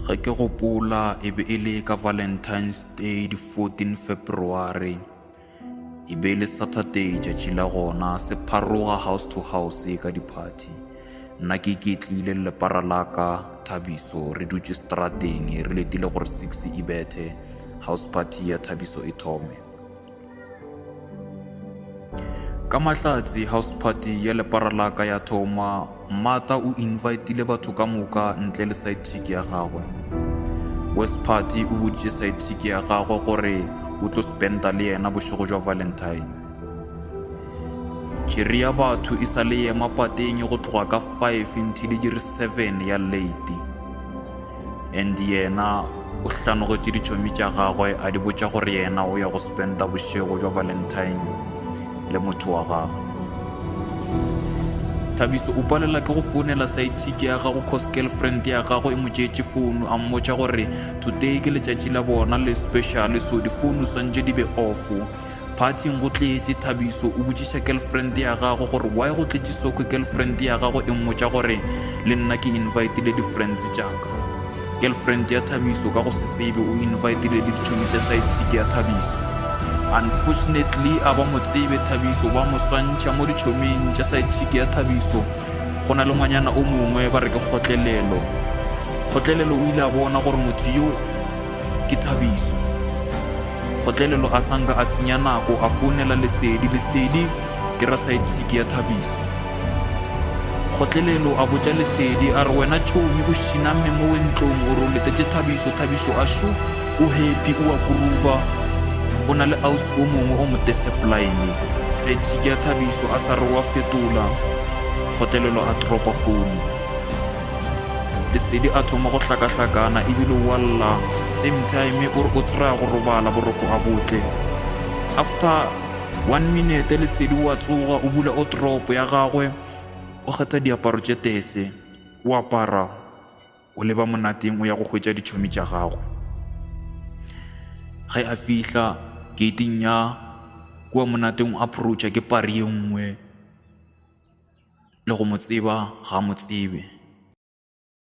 Ge ke gopola e be e le ka Valentine's Day di 14 February. E be e le Saturday tšatši la gona se pharoga house to house ka di-party. Nna ke iketlile le lepara la ka Thabiso re dutše strateng re letile gore 6 e bethe house party ya Thabiso e thome. Ka mahlatse house party ya lepara la ka ya thoma, Martha o invitile batho ka moka ntle le side chick ya gagwe. West party o boditše side chick ya gagwe gore o tlo spenda le yena bošego jwa Valentine. Tšhiri ya batho e sa le ema pateng go tloga ka 5 until e dire 7 ya late. And yena o hlanogetše ditšhomi tša gagwe a di botša gore yena o ya go spenda bošego jwa Valentine le motho wa gagwe. Thabiso o palela ke go founela side chick ya gago cause girlfriend ya gagwe e mo tšeetše founu a mmotša gore today ke letšatši la bona le special so difounu swantše di be off. Phathing go tletše, Thabiso o botšiša girlfriend ya gagwe gore why go tletše so ke girlfriend ya gagwe e mmotša gore le nna ke invitile di-friends tša ka. Girlfriend ya Thabiso ka go se tsebe o invitile le ditšhomi tša side chick ya Thabiso. Unfortunately a ba mo tsebe Thabiso ba mo swantšha mo ditšhoming tša side chick ya Thabiso go na le ngwanyana o mongwe ba re ke Kgotlelelo. Kgotlelelo o ile a bona gore motho yo ke Thabiso. Kgotlelelo a sa nka a senya nako a founela Lesedi. Lesedi ke ra side chick ya Thabiso. Kgotlelelo a botša Lesedi a re wena tšhomi o šinamme mo ntlong o re o letetše Thabiso. Thabiso a šo o happy o a groova o na le ausi o mongwe o mo discipline. Side chick ya Thabiso a sa re wa fetola. Kgotlelelo a dropa founu. Lesedi a thoma go hlakahlakana ebile o a lla same time o re o trya go robala boroko a botle. After one minute Lesedi o a tsoga o bula otropo ya gagwe o kgetha diaparo tše tese o apara o leba monateng o ya go hwetša ditšhomi tša gagwe. Ge a fihla gating ya kua monateng o approacha ke pari ye nngwe le go mo tseba ga a mo tsebe.